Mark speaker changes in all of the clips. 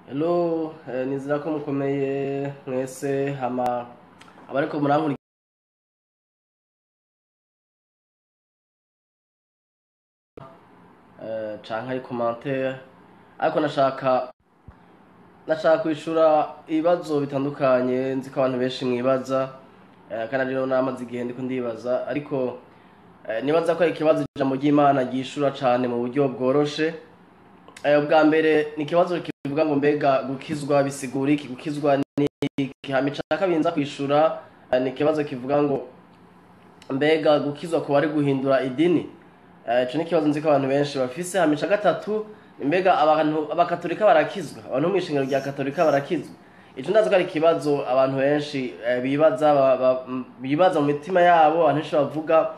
Speaker 1: Hello, nizera ko mukomeye mwese hama abariko murankurikira canke ari commentaire, ariko nashaka kwishura ibibazo bitandukanye. Nzi ko abantu benshi mwibaza, kandi rero namaze igihe ndiko ndibaza, ariko nibaza ko ari ikibazo ijambo ry'Imana ryishura cane mu buryo bworoshe. Ubwa mbere ni ikibazo kivuga ngo mbega gukizwa bisigura iki, gukizwa ni iki? Hama ica kabiri nza kwishura, ni ikibazo kivuga ngo mbega gukizwa kuba ari guhindura idini. Ico ni ikibazo nzi ko abantu benshi bafise. Hama ica gatatu, mbega abantu abakatolika barakizwa, abantu mw'ishengero rya katolika barakizwa? Ico ndazi ko ari ikibazo abantu benshi bibaza, bibaza mu mitima yabo, abantu benshi bavuga.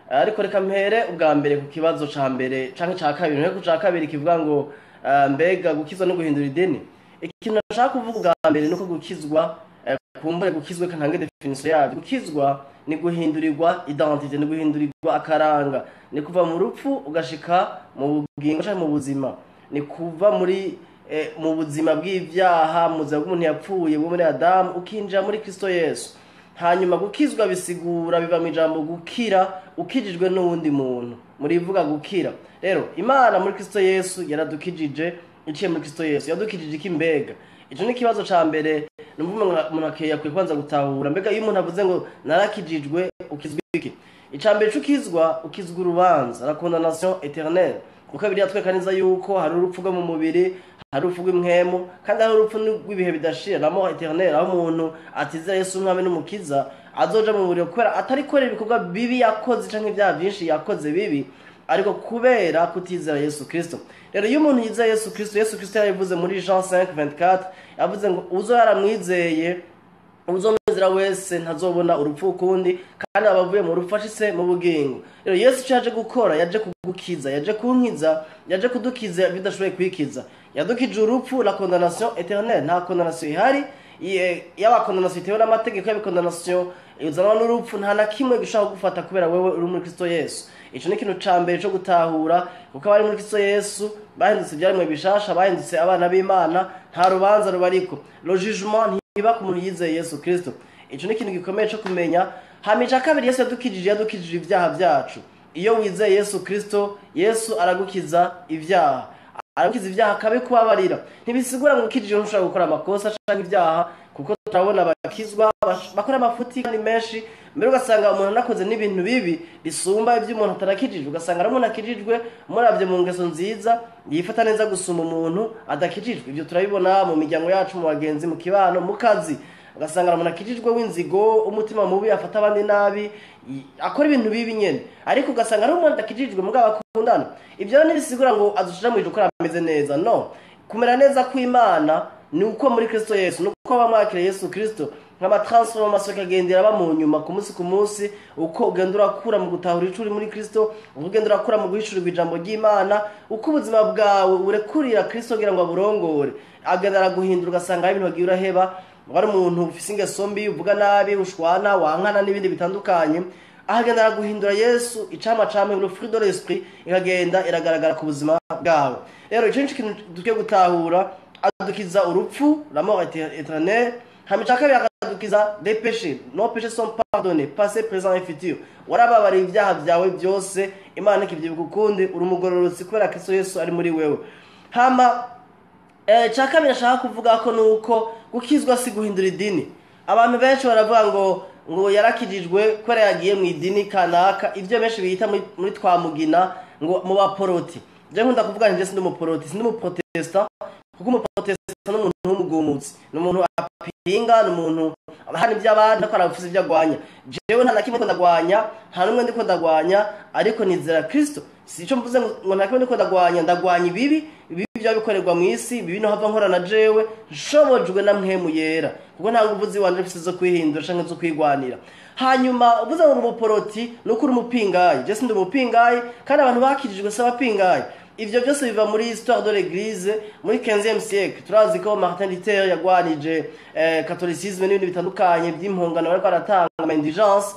Speaker 1: Ariko reka mpere ubwa mbere ku kibazo ca mbere canke ca kabiri. Mpere ku ca kabiri kivuga ngo mbega gukizwa no guhindura idini. Ikintu nashaka kuvuga ubwa mbere nuko gukizwa, kumbure gukizwa, reka ntange definition yavyo. Gukizwa ni guhindurirwa identité, ni guhindurirwa akaranga, ni kuva mu rupfu ugashika mu bugingo canke mu buzima, ni kuva muri mu buzima bw'ivyaha, mu buzima bw'umuntu yapfuye bwo muri Adamu, ukinjira muri Kristo Yesu. Hanyuma gukizwa bisigura, biva mu ijambo gukira, ukijijwe n'uwundi muntu, murivuga gukira. Rero Imana muri Kristo Yesu yaradukijije, iciye muri Kristo Yesu yadukijije iki mbega? Ico ni ikibazo ca mbere numva umuntu akwiye kubanza gutahura. Mbega iyo umuntu avuze ngo narakijijwe, ukizwa iki? Ica mbere c'ukizwa, ukizwa urubanza, la condamnation éternelle, kuko Bibiliya yatwereka neza yuko hari urupfu rwo mu mubiri, hari urupfu rw'impwemu, kandi hari urupfu rw'ibihe bidashira, la mort éternelle, aho umuntu atizera Yesu umwami n'umukiza azoja mu muriro kubera atarikorera ibikorwa bibi yakoze canke ibyaha vyinshi yakoze bibi, ariko kubera kutizera Yesu Kristo. Rero iyo umuntu yizera Yesu Kristo, Yesu Kristo yarabivuze muri Jean 5:24, yavuze ngo uzo yaramwizeye, uzomwizera wese ntazobona urupfu ukundi, kandi abavuye mu rupfu ashitse mu bugingo. Rero Yesu ico yaje gukora, yaje kugukiza, yaje kunkiza, yaje kudukiza bidashoboye kwikiza. Yadukije urupfu, la condamnation éternelle. Nta condamnation ihari, yaba condamnation itewe n'amategeko, yaba condamnation izanwa n'urupfu, nta na kimwe gishobora kugufata kubera wewe uri muri Kristo Yesu. Ico ni ikintu ca mbere co gutahura, kuko abari muri Kristo Yesu bahindutse ivyaremwe bishasha, bahindutse abana b'Imana, nta rubanza rubariko. Le jugement ntiba ku muntu yizeye Yesu Kristo. Ico ni ikintu gikomeye co kumenya. Hama ica kabiri, Yesu yadukijije, yadukijije ivyaha vyacu. Iyo wizeye Yesu Kristo, Yesu aragukiza ivyaha, aragukiza ivyaha akabikubabarira. Ntibisigura ngo ukijije ntushobora gukora amakosa canke ivyaha, kuko turabona abakizwa bakora amafuti kandi menshi, mbere ugasanga umuntu anakoze n'ibintu bibi bisumba ivy'umuntu atarakijijwe. Ugasanga ari umuntu akijijwe, muravye mu ngeso nziza yifata neza gusumba umuntu adakijijwe. Ivyo turabibona mu miryango yacu, mu bagenzi, mu kibano, mu kazi. Ugasanga umuntu akijijwe w'inzigo, umutima mubi, afata abandi nabi, akora ibintu bibi nyene, ariko ugasanga ari umuntu adakijijwe mugabo akundana. Ivyo rero ntibisigura ngo azoshira mu ijuru ko ameze neza. No kumera neza kw'Imana ni uko muri Kristo Yesu, ni uko bamwakira Yesu Kristo, nk'ama transformation ikagendera aba mu nyuma ku munsi ku munsi, uko ugenda urakura mu gutahura ico uri muri Kristo, uko ugenda urakura mu guhishurirwa ijambo ry'Imana, uko ubuzima bwawe urekurira Kristo kugira ngo aburongore, agenda araguhindura, ugasanga hari ibintu wagiye uraheba. Wari umuntu ufise ingeso mbi, uvuga nabi, ushwana, wankana n'ibindi bitandukanye, ahagenda araguhindura Yesu, icamwa ca mpwemu, le fruit de l'esprit, ikagenda iragaragara ku buzima bwawe. Rero ico nico kintu dukwiye gutahura. Adukiza urupfu, la mort éternelle. Hama ica kabiri, akadukiza des péchés. Nos péchés sont pardonnés, passé, présent et futur. Warababariye ibyaha vyawe byose, Imana ikivyibuka ukundi, uri umugororotsi kubera Kristo Yesu ari muri wewe. Hama ca kabiri nashaka kuvuga ko nuko gukizwa si guhindura idini. Abantu benshi baravuga ngo yarakijijwe kubera yagiye mu idini kanaka, ivyo benshi bita muri twamugina ngo mu baporoti. Je nkunda kuvuga nti sindi umuporoti, sindi umuprotestant, kuko umuprotestant ni umuntu w'umugumutsi, ni umuntu apinga, ni umuntu ahana ivy'abandi, ariko arafise ivyo agwanya. Jewe nta na kimwe ndiko ndagwanya, nta n'umwe ndiko ndagwanya, ariko nizera Kristo. Si ico mvuze ngo nta kimwe ndiko ndagwanya, ndagwanya ibibi, ibibi vyoba bikorerwa mw'isi, ibibi no hava nkora na jewe nshobojwe na mpwemu yera, kuko nta nguvu ziwanje mfise zo kwihindura canke zo kwigwanira. Hanyuma uvuze ngo umuporoti nuko uri umupingayi, je sindi umupingayi, kandi abantu bakijijwe si abapingayi. Ivyo byose biva muri histoire de l'église muri 15e siècle. Turazi ko Martin Luther yagwanije catholicisme n'ibindi bitandukanye by'impongano, bariko baratanga ama indulgence.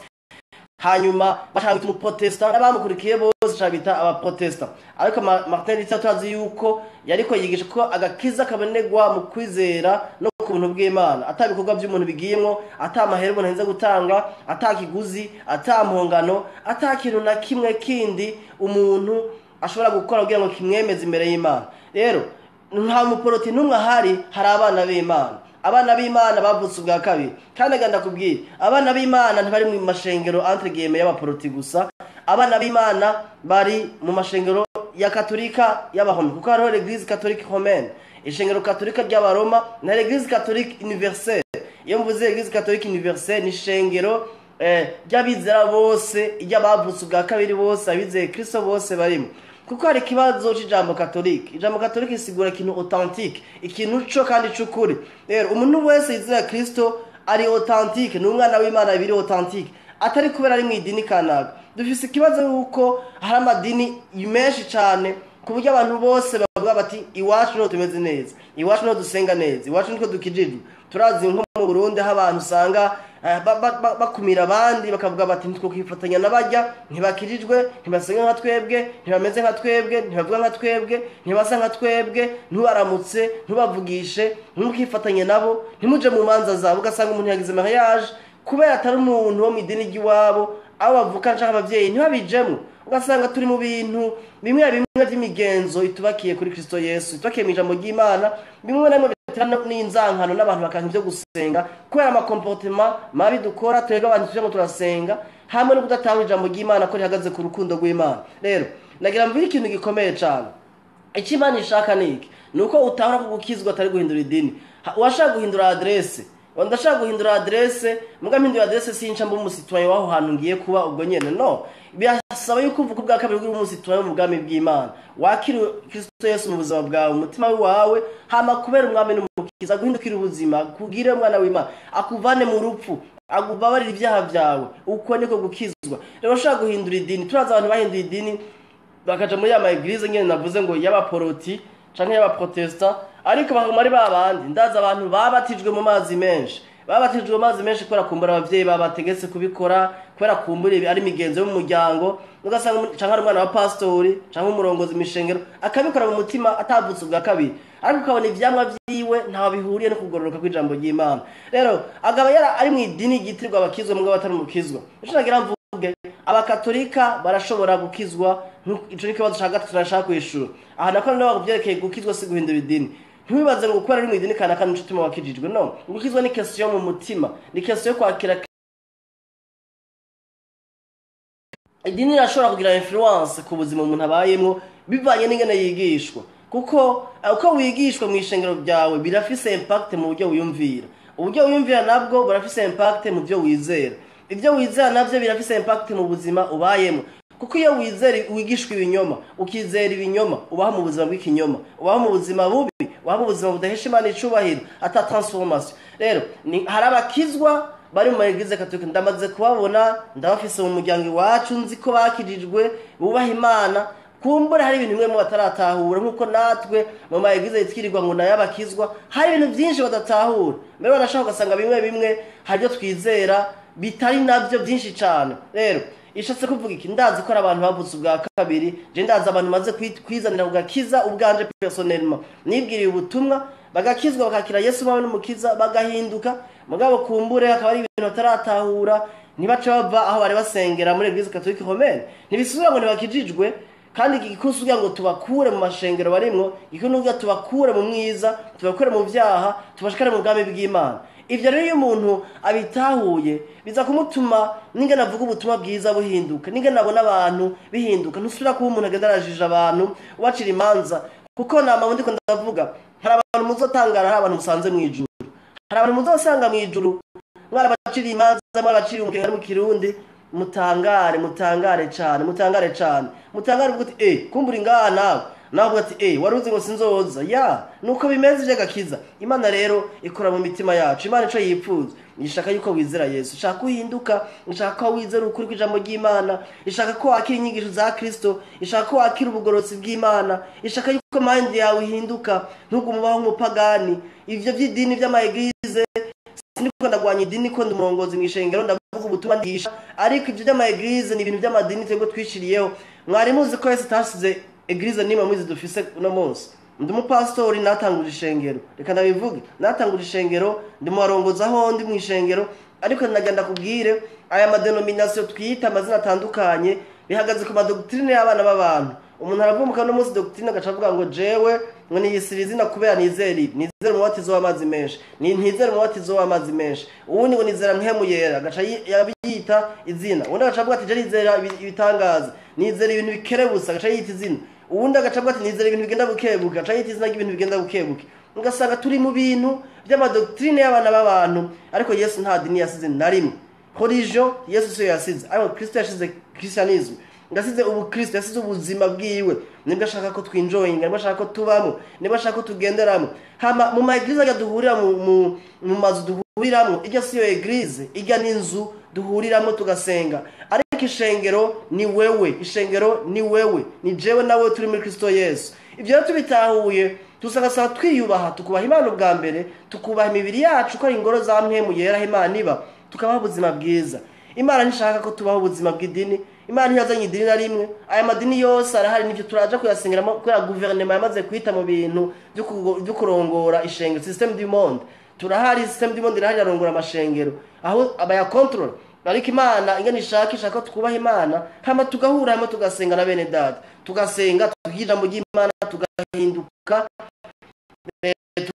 Speaker 1: Hanyuma bashaka kwita umuprotestant, n'abamukurikiye bose bashaka bita abaprotestant. Ariko Martin Luther turazi yuko yariko yigisha ko agakiza kabonerwa mu kwizera no ku buntu bw'Imana, ata bikorwa by'umuntu bigiyemwo, ata amahera umuntu arinze gutanga, ata kiguzi, ata mpongano, ata kintu na kimwe kindi umuntu ashobora gukora kugira ngo kimwemeze imbere y'Imana. Rero nta muporoti n'umwe ahari, hari abana b'Imana. Abana b'Imana bavutse ubwa kabiri. Kandi reka ndakubwire, abana b'Imana ntibari mu mashengero entre guillemets y'abaporoti gusa. Abana b'Imana bari mu mashengero ya Katolika y'Abahome, kuko hariho l'Eglise catholique romaine, ishengero Katolika ry'Abaroma, na l'Eglise catholique universelle. Iyo mvuze l'Eglise catholique universelle, ni ishengero ry'abizera bose, ry'abavutse ubwa kabiri bose, abizeye Kristo bose barimo. Kuko hari ikibazo c'ijambo katolike. Ijambo katolike risigura ikintu authentique, ikintu co kandi c'ukuri. Rero umuntu wese yizera Kristo ari authentique, ni umwana w'Imana biri authentique, atari kubera ari mu idini kanaka. Dufise ikibazo yuko hari amadini menshi cane, ku buryo abantu bose bavuga bati iwacu niho tumeze neza, iwacu niho dusenga neza, iwacu niko dukijijwe. Turazi nko mu Burundi aho abantu usanga bakumira abandi, bakavuga bati ntitwokwifatanya n'abajya, ntibakijijwe, ntibasenga nka twebwe, ntibameze nka twebwe, ntibavuga nka twebwe, ntibasa nka twebwe, ntubaramutse, ntubavugishe, ntukifatanye nabo, ntimuje mu manza zabo. Ugasanga umuntu yagize mariage, kubera atari umuntu wo mu idini ry'iwabo, abo bavuka canke abavyeyi ntibabijemwo. Ugasanga turi mu bintu bimwe bimwe by'imigenzo itubakiye kuri Kristo Yesu, itubakiye mu ijambo ry'Imana, bimwe na bimwe bitera n'inzankano n'abantu bakanka ibyo gusenga kubera ama comportement mabi dukora twebwe abantu tuje ngo turasenga, hamwe no kudatanga ijambo ry'Imana ko rihagaze ku rukundo rw'Imana. Rero nagira mvuge ikintu gikomeye cane. Icyo Imana ishaka ni iki? Ni uko utahura ko gukizwa atari guhindura idini. Uwashaka guhindura adresse, ndashaka guhindura adresse, muga mpindura adresse sinca mba umu citoyen w'aho hantu ngiye kuba ubwo nyene. No, birasaba yuko uvuka ubwa kabiri uri umu citoyen mu bwami bw'Imana, wakira Kristo Yesu mu buzima bwawe, umutima wawe, hama kubera umwami n'umukiza, guhindukira ubuzima, kugire umwana w'Imana, akuvane mu rupfu, agubabarira ibyaha byawe. Uko niko gukizwa. Rero ushaka guhindura idini, turazi abantu bahinduye idini bakaja muri ya ma église nyene navuze ngo y'abaporoti canke y'abaprotestant, ariko bakaguma ari babandi. Ndazi abantu babatijwe mu mazi menshi, babatijwe mu mazi menshi kubera kumbura abavyeyi babategetse kubikora, kubera kumbura ibi ari imigenzo yo mu muryango, ugasanga canke ari umwana wa pastori canke umurongozi mw'ishengero, akabikora mu mutima atavutse ubwa kabiri, ariko ukabona ivyamwa vyiwe ntaho bihuriye no kugororoka kw'ijambo ry'Imana. Rero agaba yara ari mu idini ryitirirwa abakizwa, mugabo atari umukizwa. Ico nagira mvuge, abakatolika barashobora gukizwa. Ico ni ikibazo ca gatatu nashaka kwishura aha. Nako noneho kuvyerekeye gukizwa si guhindura idini. Ntiwibaze ngo kubera uri mu idini kanaka nico gituma wakijijwe. No, gukizwa ni question yo mu mutima, ni question yo kwakira. Idini irashobora kugira influence ku buzima umuntu abayemwo bivanye n'ingene yigishwa, kuko uko wigishwa mu ishengero ryawe birafise impact mu buryo wiyumvira. Uburyo wiyumvira nabwo burafise impact mu byo wizera. Ibyo wizera navyo birafise impact mu buzima ubayemo, kuko iyo wizera, wigishwa ibinyoma, ukizera ibinyoma, ubaho mu buzima bw'ikinyoma, ubaho mu buzima bubi, ubaho mu buzima budahesha Imana icubahiro, ata transformation. Rero hari abakizwa bari mu église catholique, ndamaze kubabona, ndabafise mu muryango iwacu, nzi ko bakijijwe, bubaha Imana. Kumbura hari ibintu bimwe mu bataratahura, nk'uko natwe mu ma église yitwirirwa ngo nayo abakizwa hari ibintu byinshi badatahura. Mbere barashaka, ugasanga bimwe bimwe hari ibyo twizera bitari nabyo byinshi cyane. Rero ishatse kuvuga iki? Ndazi ko ari abantu bavutse ubwa kabiri. Je ndazi abantu maze kwizanira kugakiza ubwanje personnellement, nibwiriye ubutumwa, bagakizwa, bakakira Yesu umwami n'umukiza, bagahinduka. Mugabo kumbure hakaba ari ibintu bataratahura, ntibace bava aho bari basengera muri église catholique romaine. Ntibisubira ngo ntibakijijwe. Kandi igikuru kugira ngo tubakure mu mashengero barimwo, igikuru kugira tubakure mu mwiza, tubakure mu vyaha, tubashikane mu bwami bw'Imana. Ivyo rero iyo umuntu abitahuye, biza kumutuma n'ingene avuga ubutumwa bwiza buhinduka, n'ingene abona abantu bihinduka. Ntusubira kuba umuntu agenda arajija abantu, ubacira imanza, kuko nama ndiko ndavuga, hari abantu muzotangara, hari abantu musanze mw'ijuru, hari abantu muzosanga mw'ijuru mwarabaciriye imanza, mwarabaciriye umukenge mu Kirundi. Mutangare, mutangare cane, mutangare cane, mutangare, uvuga uti kumbura ingaha nawe, nawe uvuga ati wari uzi ngo sinzoza ya. Nuko bimeze ivy'agakiza. Imana rero ikora mu mitima yacu. Imana ico yipfuza, ishaka yuko wizera Yesu, ishaka ko uhinduka, ishaka ko wizera ukuri kw'ijambo ry'Imana, ishaka ko wakira inyigisho za Kristo, ishaka ko wakira ubugororotsi bw'Imana, ishaka yuko mind yawe ihinduka, ntugume ubaho nk'umupagani. Ivyo vy'idini vy'ama église Sindiko ndagwanya idini, ko ndi umurongozi mw'ishengero, ndavuga ubutumwa, ndigisha, ariko ibyo by'ama église ni ibintu by'amadini twebwe twishiriyeho. Mwari muzi ko Yesu atasize église nimwe muzi dufise uno munsi? Ndi umupasitori, natanguje ishengero, reka ndabivuge, natanguje ishengero, ndi mu barongozi aho ndi mu ishengero. Ariko ndagenda kubwire, aya ma dénomination twita amazina atandukanye bihagaze ku ma doctrine y'abana b'abantu. Umuntu aravumuka no munsi doctrine, agaca avuga ngo jewe ngo niyisira izina kubera nizera ibi, nizera umubatizo w'amazi menshi, ni ntizera umubatizo w'amazi menshi. Uwundi ngo nizera Mpwemu Yera, agaca yita izina. Uwundi agaca avuga ati je nizera ibitangaza, nizera ibintu bikerebutse, agaca yita izina. Uwundi agaca avuga ati nizera ibintu bigenda bukebuke, agaca yita izina ry'ibintu bigenda bukebuke. Ugasanga turi mu bintu by'ama doctrine y'abana b'abantu, ariko Yesu nta dini yasize na rimwe. Religion Yesu siyo yasize, ariko Kristo yashize christianisme, yasize ubukristo, yasize ubuzima bwiwe. Nibwo ashaka ko twinjoyinga, nibwo ashaka ko tubamo, nibwo ashaka ko tugenderamo. Hama mu ma église ajya duhurira mu mazu duhuriramo, ijya siyo église, ijya n'inzu duhuriramo tugasenga. Ariko ishengero ni wewe, ishengero ni wewe, ni jewe nawe turi muri Kristo Yesu. Ibyo rero tubitahuye, tusagasaba twiyubaha, tukubaha Imana ubwa mbere, tukubaha imibiri yacu ko ari ingoro za Mpwemu Yera, aho Imana iba, tukabaho ubuzima bwiza. Imana ntishaka ko tubaho ubuzima bw'idini. Imana ntiyazanye idini na rimwe. Aya madini yose arahari, nivyo, turaja kuyasengeramo kubera guverinoma yamaze kwita mu bintu byo kurongora ishengero, système du monde. Turahari, système du monde irahari, irarongora amashengero aho abayakontorora. Ariko Imana ingene ishaka, ishaka ko twubaha Imana, hama tugahura hamwe, tugasenga na bene data, tugasenga, tukiga ijambo ry'Imana, tugahinduka,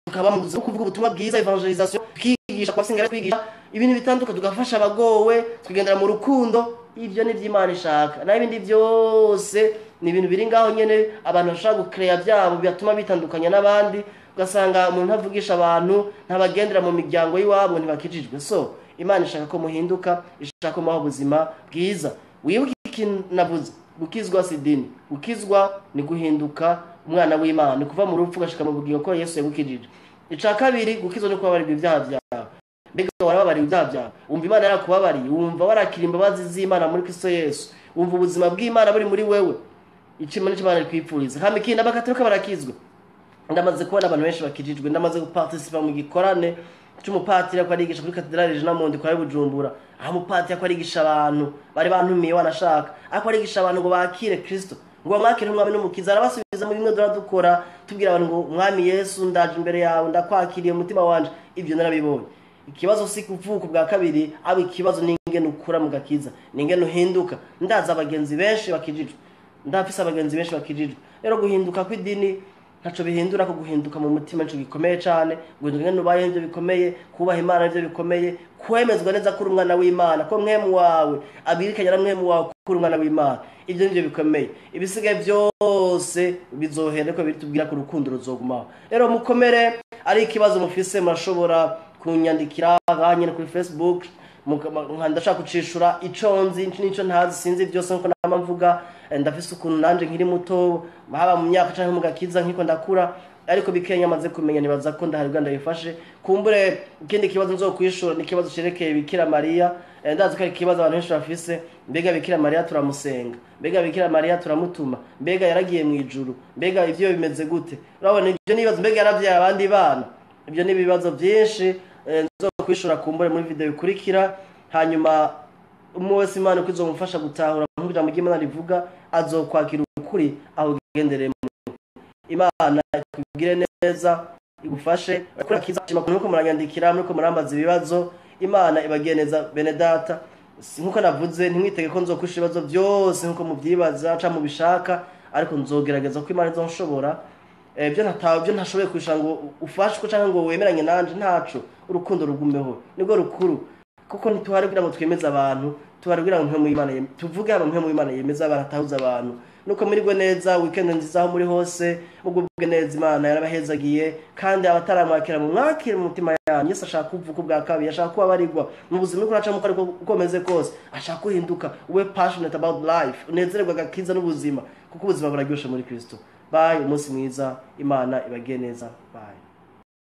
Speaker 1: tukaba mu buzima bwo kuvuga ubutumwa bwiza, évangélisation, tukigisha kubasenga, kwigisha ibintu bitandukanye, tugafasha abagowe, tukagendera mu rukundo. Ibyo ni Imana ishaka. Naho ibindi byose ni ibintu biri ngaho nyene abantu bashobora gukereya byabo bigatuma bitandukanya n'abandi, ugasanga umuntu ntavugisha abantu, ntabagendera mu miryango y'iwabo, ntibakijijwe. So Imana ishaka ko muhinduka, ishaka ko mubaho ubuzima bwiza. Wibuke ikintu navuze: gukizwa si idini, gukizwa ni guhinduka umwana w'Imana, ni kuva mu rupfu ugashika mu bugingo ko Yesu yagukijije. Ica kabiri, gukizwa no kubabarirwa ibyaha byawe. Mbega warababariwe ibyaha byawe? Wumva Imana yarakubabariye? Wumva warakira imbabazi z'Imana muri Kristo Yesu? Wumva ubuzima bw'Imana buri muri wewe? Icima nico Imana ikwipfuriza. Hama ikindi, abakatolika barakizwa. Ndamaze kubona abantu benshi bakijijwe. Ndamaze guparticipa mu gikorane c'umupatiri ko arigisha kuri katedrale Regina Mundi kwa Bujumbura, aho umupatiri ko arigisha abantu, bari bantumiye wanashaka, ariko arigisha abantu ngo bakire Kristo, ngo bamwakire umwami n'umukiza. Arabasubiza mu bimwe dora dukora, tubwira abantu ngo "Umwami Yesu, ndaje imbere yawe, ndakwakiriye umutima wanje." Ibyo narabibonye. Ikibazo si kuvuka bwa kabiri, aba ikibazo ni ingene ukura mu gakiza, ni ingene uhinduka. Ndazi abagenzi benshi bakijijwe, ndafise abagenzi benshi bakijijwe. Rero guhinduka kw'idini ntaco bihindura ko guhinduka mu mutima nico gikomeye cane. Guhinduka ingene ubayeho nivyo bikomeye, kubaha Imana nivyo bikomeye, kwemezwa neza ko uri umwana w'Imana, ko Mpwemu wawe abirikanya na Mpwemu wawe ko uri umwana w'Imana, ibyo nivyo bikomeye. Ibisigaye byose bizohera, ariko bitubwira ko urukundo ruzogumaho. Rero mukomere. Ari ikibazo mufise, murashobora kunyandikira ngaha nyene kuri Facebook, ndashaka kucishura ico nzi n'ico ntazi. Sinzi byose nkuko nama mvuga. Ndafise ukuntu nanje nkiri muto, haba mu myaka canke mu gakiza, nkiko ndakura, ariko bikenya maze kumenya, nibaza ko ndahari bwa ndabifashe. Kumbure ikindi kibazo nzokwishura ni ikibazo cerekeye Bikira Mariya. Ndazi ko ari ikibazo abantu benshi bafise. Mbega Bikira Mariya turamusenga? Mbega Bikira Mariya turamutuma? Mbega yaragiye mu ijuru? Mbega ivyo bimeze gute? Urabona, ivyo nibibazo. Mbega yaravyaye abandi bana? Ibyo ni ibibazo byinshi nzokwishura kumbure muri video ikurikira. Hanyuma umwe wese Imana uko izomufasha gutahura nk'uko ijambo ry'Imana rivuga, azokwakira ukuri aho ugenderemo. Imana ikugire neza, igufashe kuri kiza. Nuko muranyandikira, muriko murambaza ibibazo, Imana ibagiye neza, bene data. Nkuko navuze, ntimwitege ko nzokwisha ibibazo byose nkuko mubyibaza canke mubishaka, ariko nzogerageza ko Imana izonshobora. Ibyo ntatawe, ibyo ntashoboye kwisha ngo ufashwe canke ngo wemeranye nanje, ntaco. Urukundo rugumeho, nibwo rukuru, kuko ntituhari kugira ngo twemeze abantu, tuhari kugira ngo Mpwemu w'Imana tuvuge, aba Mpwemu w'Imana yemeza abantu, atahuza abantu. Nuko murigwe neza, weekend nziza aho muri hose, mugubwe neza. Imana yarabahezagiye, kandi abataramwakira mu mwakire mu mutima yanyu. Yesu ashaka kuvuka ubwa kabiri, ashaka kubabarirwa mu buzima uriko uracamo, uko ariko uko umeze kose, ashaka guhinduka, ube passionate about life, unezererwe agakiza n'ubuzima, kuko ubuzima buraryoshe muri Kristo. Bye, umunsi mwiza, Imana ibagiye neza, bye.